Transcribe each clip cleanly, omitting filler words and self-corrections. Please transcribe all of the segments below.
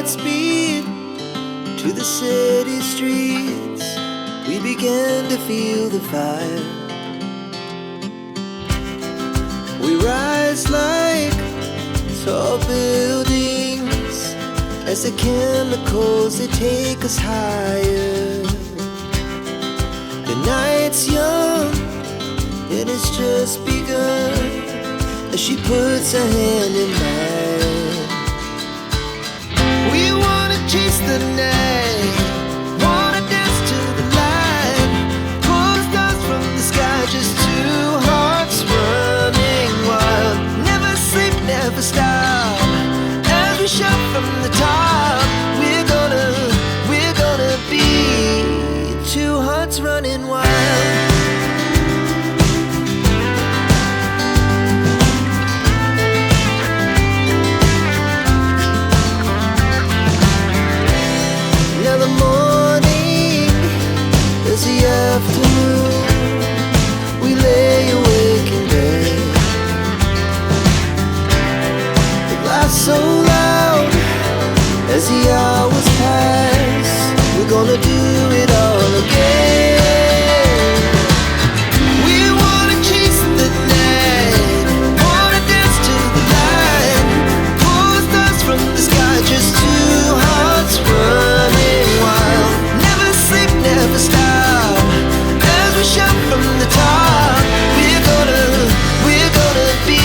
hearts beat to the city streets. We began to feel the fire. We rise like tall buildings as the chemicals they take us higher. The night's young and it's just begun as she puts her hand in mine. We wanna chase the night, wanna dance to the light, pull the stars from the sky, just two hearts running wild. Never sleep, never stop. As we shout from the top, we're gonna be two hearts running wild. Now the morning is the afternoon. We lay awake in bed. The laugh so loud as the hours pass. We're gonna do it all again. We wanna chase the night, wanna dance to the light, pull the stars from the sky, just two hearts running wild. Never sleep, never stop. As we shout from the top, we're gonna be,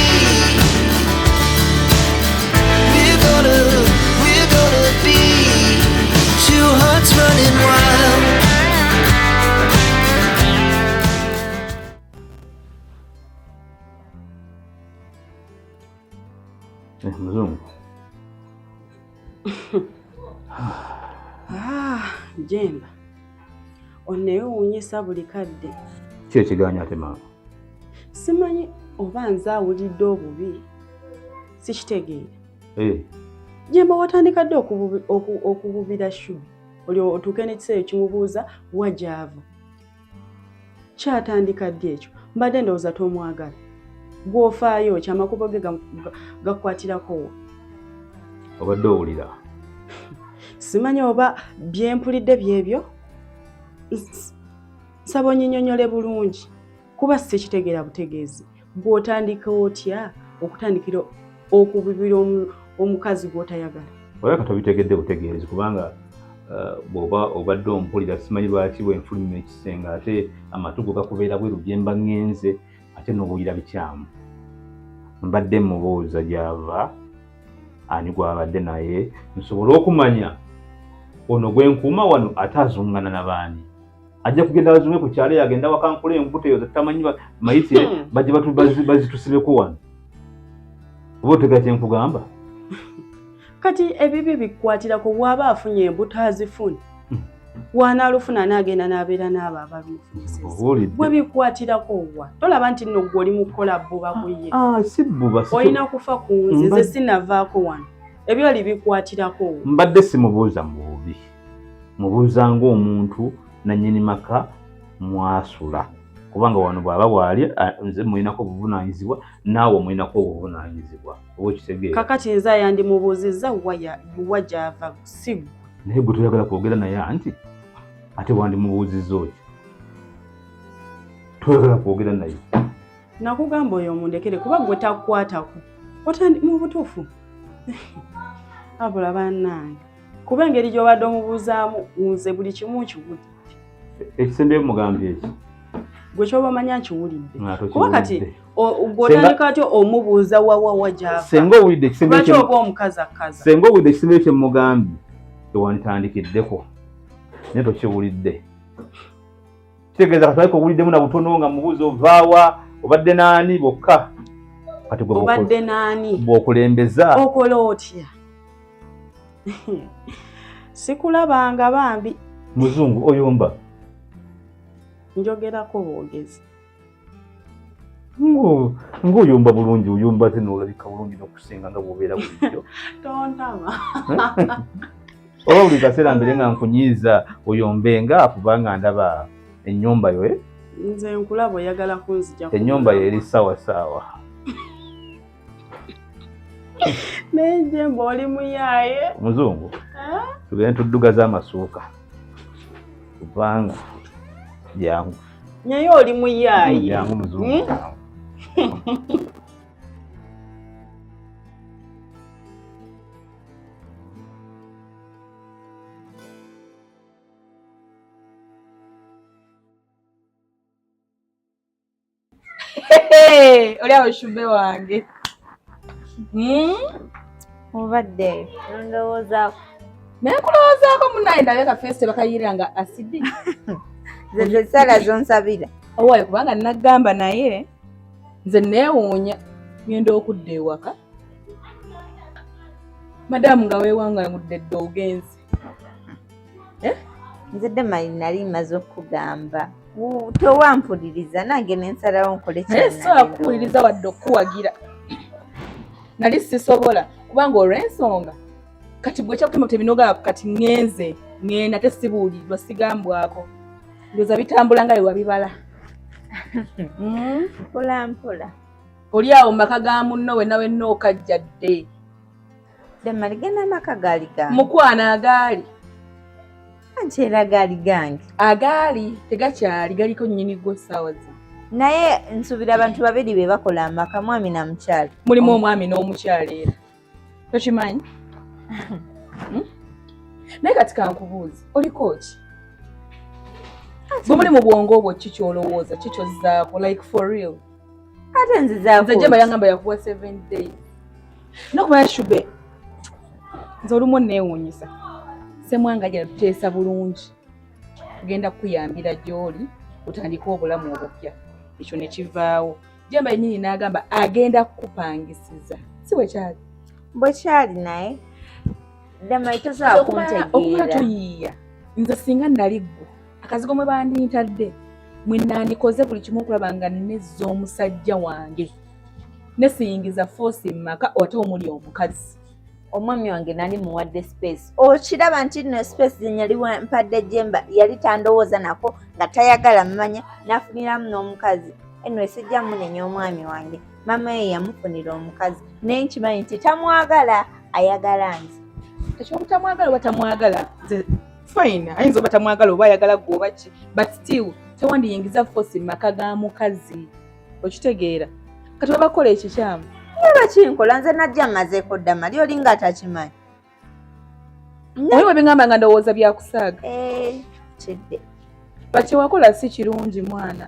we're gonna be two hearts running wild. Muzungu. Ah, Jemba, onneewuunyisa buli kadde. Ki ekiganya ate, maama? Simanyi oba nze awulidde obubi, sikitegeera. Jemba, watandika ddi okububira Shubi? Oli otuuke n'ekiseera ekimubuuza wa gy'ava. Kyatandika ddi ekyo? Mbadde ndowooza tomwagala. Gw'ofaayo ki, amakubo ge gakukwatirako wa? Obadde owulira? Simanyi oba bye mpulidde byebyo. Nsaba onnyinyonnyole bulungi kuba sikitegeera butegeezi. Gw'otandika otya okutandikira okubibira omukazi gw'otayagala? Olabika tobitegedde butegeezi, kubanga bw'oba obadde ompulira, simanyi lwaki bwe nfulumya ekisenge ate amatu go gakubeera bweru gye mba ŋŋenze, ate n'owulira bikyamu. Mbadde mubuuza gy'ava, ani gw'abadde naye, nsobole okumanya ono gwe nkuuma wano ate azungana na baani. Ajja kugenda bazunge ku kyalo, agenda wakankula embuto eyo zetamanyi mayitire. Bajje bazitusibeko wano. Oba otegera kye nkugamba? Kati ebibi bikukwatirako bw'aba afunye embuto azifune. Bw'anaalufuna n'agenda n'abeera n'abo abalumufunyisizza. Obuulidde. Gwe bikukwatirako wa? Tolaba nti nno gwe oli mu kukola bbuba ku ye? Ah, si bbuba, Olina kufa ku nze, nze sinavaako wano. Ebyoli bikwatirako wa? Mbadde simubuuza mu bubi, mubuuza ng'omuntu nannyini maka mwasula, kubanga wano bw'aba bw'ali nze mulinako obuvunaanyizibwa, naawe omulinako obuvunaanyizibwa, oba okitegeera? Kakati nze ayandimubuuzizza wa gy'ava, si ggwe. Naye gwe toyagala kwogera naye, anti ate wandimubuuzizza otya? Toyagala kwogera naye. Nakugamba oyo omundekere kuba gwe takukwatako. Mu butuufu abula bannange, kuba engeri gy'obadde omubuuzaamu, nze buli kimu nkiwulidde. Ekisembeyo mugambye eki? Gwe kyoba omanya nkiwulidde. Nga Kuba kati tokiwulidde. gwe otandika atya omubuuza wawawa gy'ava? Senga owulidde ekisembeyo Lwaki oba omukazi akaza? Senga owulidde ekisembeyo kye mugambye, tewanditandikiddeho, naye tokiwulidde. Kitegeeza kati alika owuliddemu na butono nga mubuuza ovaawa, obadde naani bokka. Kati gwe Obadde naani? bw'okulembeza. Okola otya? Sikulabanga bambi. Muzungu, oyomba. Njogerako bwogezi. Ng'oyomba bulungi, oyomba ate n'olabika bulungi n'okusinga nga bw'obeera bulijjo. Tontama. Oba buli kaseera mbere nga nkunyiiza oyombenga, kubanga ndaba ennyumba yo, eh? Nze nkulaba oyagala kunzija ku Ennyumba yo mulamwa. Eri sawa saawa. Naye Jemba, oli muyaaye. Muzungu. Tugende tuddugaze amasuuka kubanga jangu. Naye oli muyaayi. Jangu muzungu. Oli awo shube wange. Obadde ndowoozaako. Naye kulowoozaako munnaye ndabe kafeesi bakayirira nga asidi. Nze sala zonsabira. Owaaye kubanga nagamba naye nze neewuunya ngenda okudda ewaka. Madamu nga weewangangudde dda ogenze. Nze Damali nali mmaze okukugamba. Towampuliriza nange ne nsalawo nkole Naye sobola kukuwuliriza wadde okukuwagira. Nali sisobola kubanga olw'ensonga kati gwe kyakutema tebinoga kati ŋŋenze ŋŋenda ate sibuuliddwa sigambwako. Ndowooza bitambula nga bwe wabibala. Mpola mpola. Oli awo mu maka ga munno wenna wenna okajjadde. Damali genda amaka gaali gange. Mukwano agaali. Anti era gaali gange. Agaali tegakyali galiko nnyini gwo essaawa zino. Naye nsuubira abantu babiri be bakola amaka, mwami na mukyala. Mulimu omwami n'omukyala era. Tokimanyi? Naye kati kankubuuze, oliko ki? Gwe muli mu bwongo obwo ki ky'olowooza, ki ky'ozzaako, like for real? Ate nzizaako Nze Jemba yangamba yakuwa 7 days. N'okumanya Shube, nze olumu neewuunyisa. Ssemwanga yatuteesa bulungi. Tugenda kukuyambira gy'oli otandike obulamu obupya. Ekyo ne kivaawo. Jemba yennyini n'agamba agenda kukupangisiza. Si bwe kyali? Bwe kyali naye. Damali tosobola Okumala kuntegeera. toyiiya. Nze singa nali ggwe, akazigo mwe bandintadde, mwe nandikoze buli kimu okulaba nga nnezza omusajja wange. Ne siyingiza force mu maka ate omuli omukazi. Omwami wange nali muwadde space. Okiraba nti nno space gye yali mpadde Jemba yali tandowooza nako nga tayagala mmanya n'afuniramu n'omukazi. Anyway, sijja munenya omwami wange. Maama ye yamufunira omukazi. Naye nkimanyi nti tamwagala, ayagala nze. Ekyobutamwagala oba tamwagala, nze fine, ayinza oba tamwagala oba ayagala ggwe oba ki, but still tewandiyingiza force mu maka ga mukazi. Okitegeera? Kati babakola ekikyamu. Bakinkola nze najja mmazeeko Damali oli nga atakimanyi. Oli bwe bingamba nga ndowooza bya kusaaga. Kidde. But kye wakola si kirungi mwana.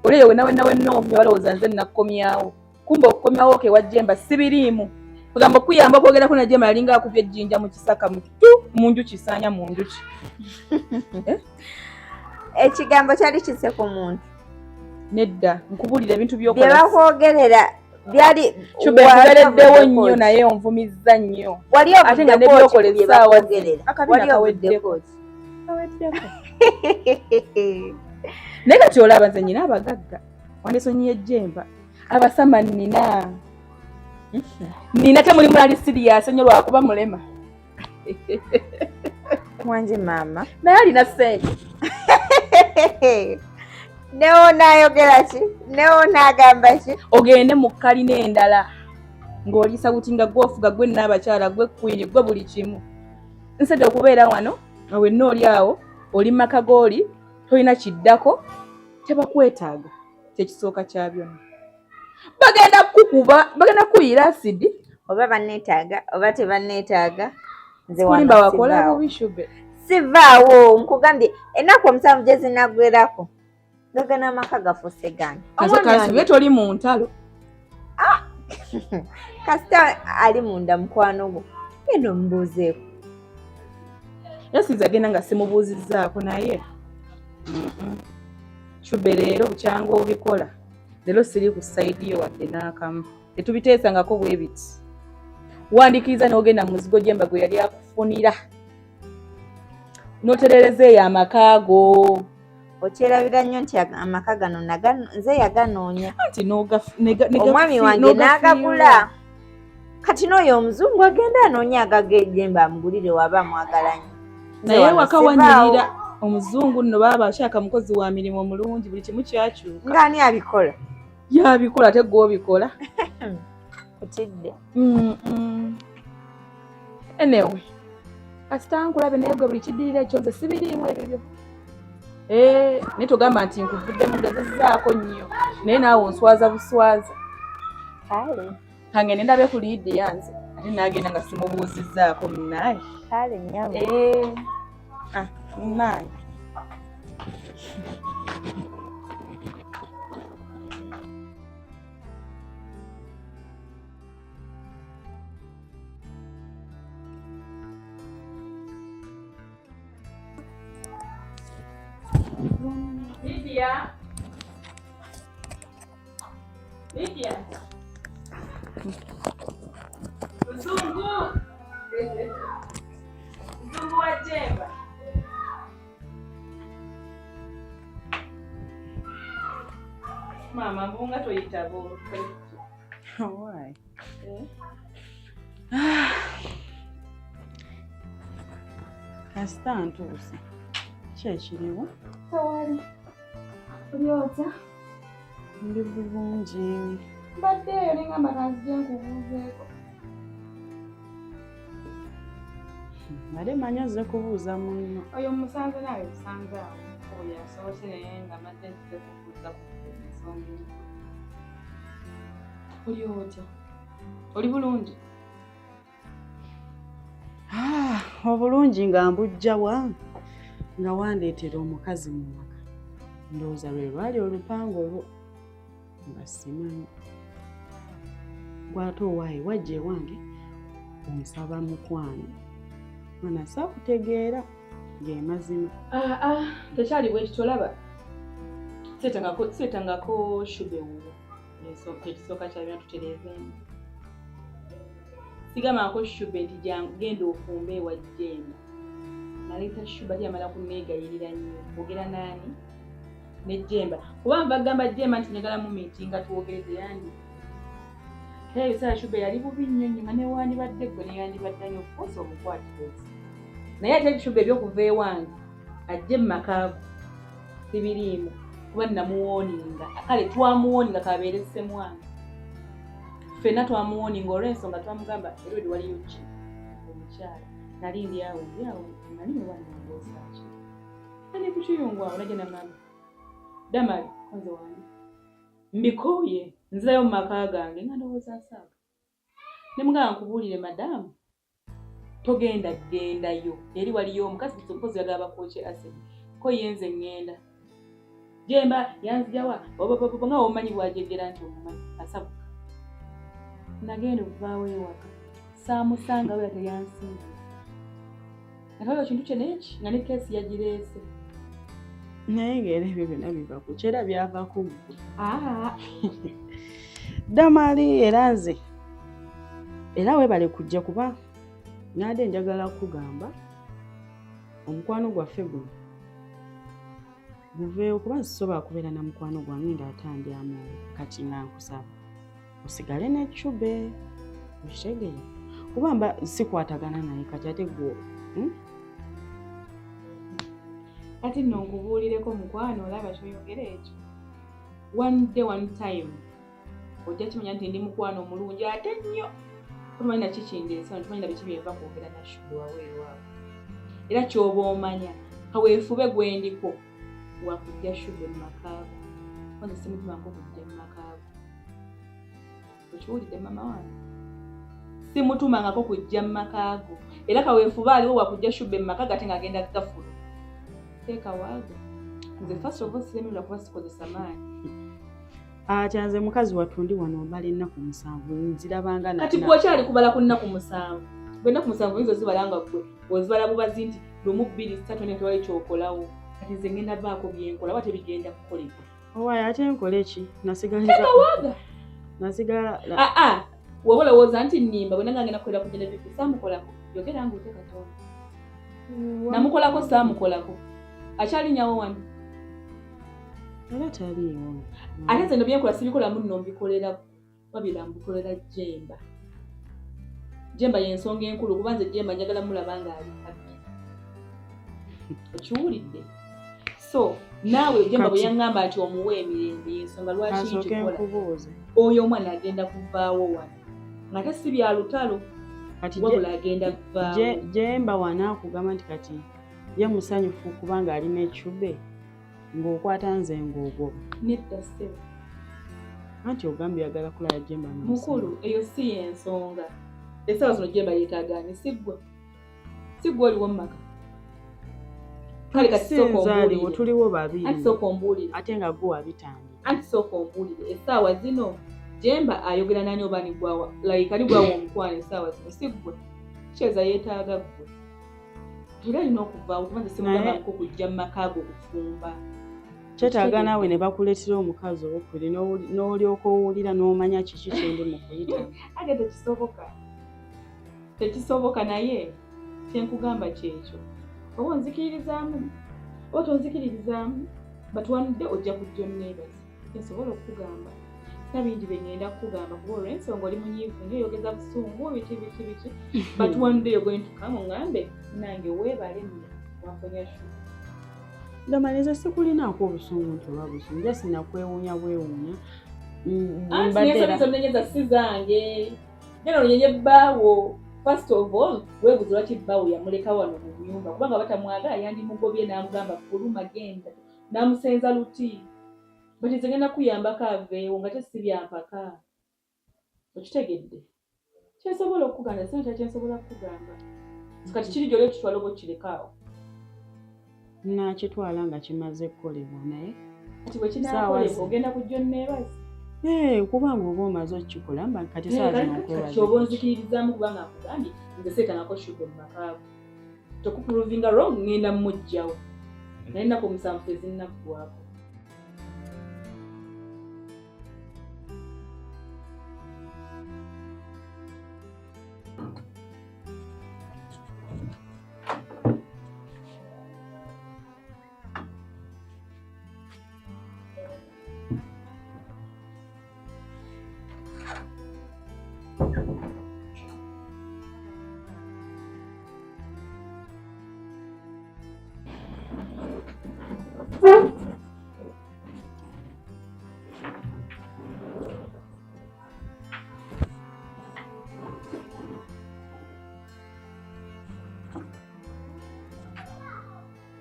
Oli eyo wenna wenna wenna omya balowooza nze nakkomyawo. Kumbe okukomyawo ke wa Jemba sibiriimu. Kugamba okuyamba okwogerako na Jemba yalinga akubye ejjinja mu kisaka mu tu mu njuki saanya mu njuki. Ekigambo kyali kisse ku muntu. Nedda, nkubuulira ebintu Bye by'okola. bakwogerera byali Shube wali nkubeereddewo ovuddeko nnyo ki? naye onvumizza nnyo. Wali Ate nga ovuddeko ki n'ebyokola ku bye essaawa bakwogerera? Akabina Wali kaweddeko. ovuddeko ki? Kaweddeko. Naye kati olaba nze nnyina abagagga wandesonyiye Jemba abasama nnina. Nnina temulimu ali serious nnyo lwakuba mulema. Wanje maama. Naye alina ssente. Newo naayogera ki? Newo naagamba ki? Ogende mu kalina endala ng'oliisa buti nga gw'ofuga gwe n'abakyala gwe queen gwe buli kimu. Nsedde okubeera wano nga wenna oli awo oli maka g'oli tolina kiddako tebakwetaaga kyekisooka kya byonna. Bagenda kukuba, bagenda kukuyiira asidi. Oba banneetaaga oba tebanneetaaga nze wano Kulimba wakola sivaawo. bubi Shube. Sivaawo nkugambye ennaku 7 gye zinaggwerako gagana amaka gafuuse gange. Kaso kasube toli mu ntalo. Kasita ali munda mukwano gwo genda omubuuzeeko. Era agenda nga simubuuzizzaako naye. Shube leero bukyanga obikola. Leero siri ku side yo wadde n'akamu. Tetubiteesangako bwe biti. Wandikiriza n'ogenda mu muzigo Jemba gwe yali akufunira. N'otereereza eyo amaka go. Okyerabira nnyo nti amaka gano nze yaganoonya. Anti Omwami wange n'agagula. Kati n'oyo omuzungu agenda anoonya agage Jemba amugulire waba amwagala nnyo. Nze Naye wano waka sivaawo. wanyirira omuzungu nno baaba ashaka mukozi wa mirimu omulungi buli kimu kyakyuka. Ng'ani abikola? Yabikola ate gwe obikola. Kutidde. Anyway, Kasita nkulabe naye gwe buli kiddirira ekyo nze sibiriimu ebyo. Eh, naye togamba nti nkuvuddemu ngezezzaako nnyo naye naawe onswaza buswaza. Kale. Kangende ndabe ku Lidiya nze ate naagenda nga simubuuzizzaako munnaaye. Kale nnyabo. Eh, ah, munnaaye. Lydia. Lydia. Mzungu. Mzungu wa Jemba. Maama mbunga toyita bo. Why? Eh? Kasita ntuuse. Ki ekiriwo? Tewali. Oli otya? Ndi bulungi. Mbadde eyo ne ngamba kanzije nkubuuzeeko. Mbadde mmanyi ozze kubuuza munno. Oyo musanze naawe musanze awo. Oyo asoose naye nga mbadde nzize kubuuza ku nsonga enkulu. Oli otya? Oli bulungi? Ah, obulungi nga mbujja wa nga wandeetera omukazi mu maka. Ndowooza lwe lwali olupango olwo nga simanyi. Gw'ate owaaye wajja ewange onsaba mukwano. Mwana saakutegeera ge mazima. Ah, ah, tekyali bwe kityo olaba. Seetangako shube wuwo. Ekisooka kya byonna tutereezeemu. Sigambangako shube nti jangu genda ofumbe ewa Jemba. Naleeta shube ate yamala kunneegayirira nnyo. Kwogera naani? Ne Jemba. Kuba nva gamba Jemba nti njagala mu miitinga twogere teyandi. Era ebiseera shube yali bubi nnyo nnyo nga newandibadde ggwe neyandibadde nnyo of course omukwatiriza. Naye ate shube eby'okuva ewange ajje mu maka go sibiriimu kuba namuwooninga. Kale twamuwooninga kabeere ssemwanga. Ffenna twamuwooninga olw'ensonga twamugamba era oli waliyo ki omukyala. Nali ndi awo ndi awo nali oba nnongoosa ki. Nali ku kiyungu awo najja nagamba Damali konze wange mbikooye nzirayo mu maka gange nga ndowooza nsaaga. Ne mugamba nkubuulire madaamu togenda gendayo eri waliyo omukazi mpozi yagamba bakwokye acid ko ye nze ŋŋenda. Jemba yanzijawa oba nga omanyi bw'ajegera nti omumanyi asabuka. Nagenda okuvaawo ewaka saamusanga we teyansiibye. Nakawala kintu kye n'eki nga ne keesi yagireese. Naye ng'era ebyo byonna biva ku ki era byava ku ggwe. Ah. Damali era nze era weebale kujja kuba nade njagala kukugamba omukwano gwaffe guno guveewo kuba nsisobola kubeera na mukwano gwange ng'atandyamu kati nga nkusaba osigale ne Chube okitegeera kuba mba sikwatagana naye kati ate gwe Kati nno nkubuulireko mukwano olaba kyoyogera ekyo. One day one time ojja kimanya nti ndi mukwano omulungi ate nnyo. Tomanyi na kikindeesa, tomanyi na biki byenva kwogera na Shube waweeru awo. Era ky'oba omanya kaweefube gwendiko wakujja Shube mu maka go. Kwanza simutumako kujja mu maka go. Okiwulidde mama wange? Simutumangako kujja mu maka go. Era kaweefube aliwo wakujja Shube mu maka go ate ng'agenda gafulu. Teeka waago. Nze first of all siremererwa kuba sikozesa maanyi. Atya nze mukazi wattu ndi wano mbala ennaku 7 nzirabanga Kati gwe okyali kubala ku nnaku 7. Gwe ennaku 7 oyinza ozibala nga ggwe ozibala bubazi nti 1 2 3 4 tewali ky'okolawo. Kati nze ngenda baako bye nkola oba tebigenda kukolebwa. Owaaye ate nkole ki? Teeka waaga. Nasigala. Aa, woba olowooza nti nnimba bwe nanga ngenda kukolera ku Genevieve saamukolako. Yogera ng'otya Katonda. Namukolako saamukolako. Akyali nnyawo wano. Era taliiwo. Ate nze nno byenkola sibikola munno mbikolera wabira mbikolera Jemba. Jemba y'ensonga enkulu kuba nze Jemba njagala mulaba ng'ali happy. Okiwulidde? So naawe Jemba bwe yaŋŋamba nti omuwe emirembe y'ensonga lwaki nkikola. Oyo omwana agenda kuvaawo wano ng'ate si bya lutalo. Kati Wabula agenda vvaawo. Jemba wanaakugamba nti kati ye musanyufu kubanga alina ekyube ng'okwata nze ng'ogoba. Nedda ssebo. Anti ogambye oyagala kulaba Jemba nga Mukulu, eyo si y'ensonga. Essaawa zino Jemba yeetaagaani, si ggwe. Si ggwe oliwo mu maka. Kale kati sooka Sinze aliwo, ombuulire. tuliwo babiri. Anti sooka ombuulire. Ate nga gwe wabitandika. Anti sooka ombuulire. Essaawa zino Jemba ayogera nani oba ani gwawa, like ani gwawa omukwano essaawa zino, si ggwe. Kitegeeza yeetaaga ggwe. Era alina okuvaawo kuba nze simugambako kujja mu maka go okufumba. Kyetaaga naawe ne bakuleetera omukazi owokubiri n'olyoka owulira n'omanya kiki kye ndi mu kuyita. Ate tekisoboka. Tekisoboka naye kye nkugamba kyekyo. Oba onzikiririzaamu oba tonzikiririzaamu, but one day ojja kujja onneebaze. Nsobola okukugamba. Sina bingi bye ngenda kukugamba kuba olw'ensonga oli munyiivu nnyo, oyogeza busungu biki biki biki. But one day you're going to come ongambe nange weebale nno wamponya shu. Ndamaliza sikulinaako obusungu nti oba busungu, just nakwewuunya bwewuunya. Anti Mbadde n'ensobi era zonna si zange. Genda olonyenye bbaawo. First of all, weebuuze lwaki bbaawo yamuleka wano mu nnyumba kubanga batamwagala yandimugobye n'amugamba fuluma genda n'amusenza luti. But nze ngenda kuyambako aveewo nga te si byampaka. Okitegedde? Kyensobola okukugamba, sina kya kyensobola kukugamba. Kati kiri gy'oli okitwala oba okireka awo. Naakitwala nga kimaze kukolebwa naye. Kati bwe kinaakolebwa ogenda kujja onneebaze. Kubanga oba omaze okukikola mba kati ssaawa zino nkwebaza. Kati oba onzikiririzaamu kubanga nkugambye nze seetangako shuga mu maka go. Tokuprovinga wrong ngenda mmuggyawo. Naye ennaku 7 tezinnaggwako.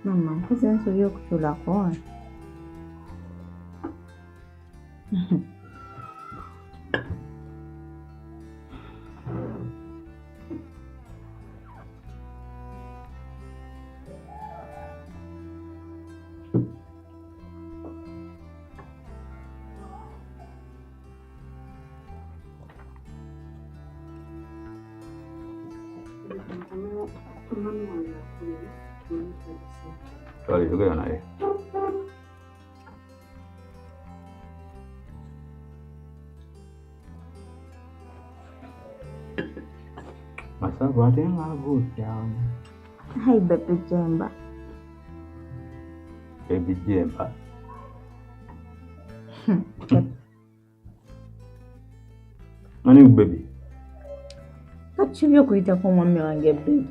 Mama, nkoze ensobi okutuulako wano. Twaliyogera naye. Masavu ate ng'abuukya. Hi baby Jemba. Baby Jemba. Ani baby? Kati kibi okuyitako omwami wange baby.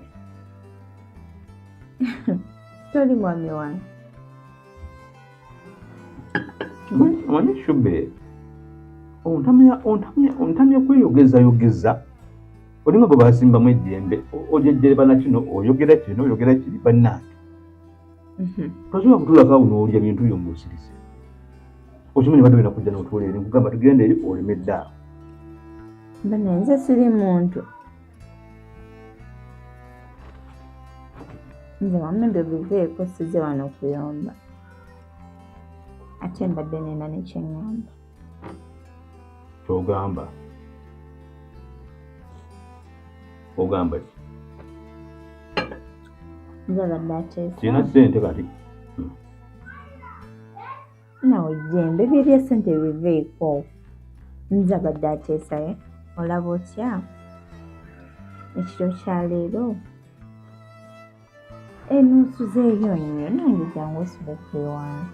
Toli mwami wange. Omanyi Shube, ontamya kweyogezayogeza. Olinga gwe basimbamu ejjembe, ojejjereba na kino, oyogera kino, oyogera kiri bannange. Tosobola kutuulako awo n'olya bintu byo ng'osirise. Okimanyi badde olina kujja n'otuula eri, nkugamba tugende eri olemedde awo. Bane nze siri muntu. Nze wamembe biveeko sizze wano okuyomba. Ate mbadde nina ne kye ŋŋamba. Ky'ogamba? Ogamba ki? Nze abadde ateesa. Sirina ssente kati. Nawe Jembe byerya ssente biveeko. Nze abadde ateesayo. Olaba otya? Ekiro kya leero enuusuzeeyo nnyo nange jangu osuleko ewange.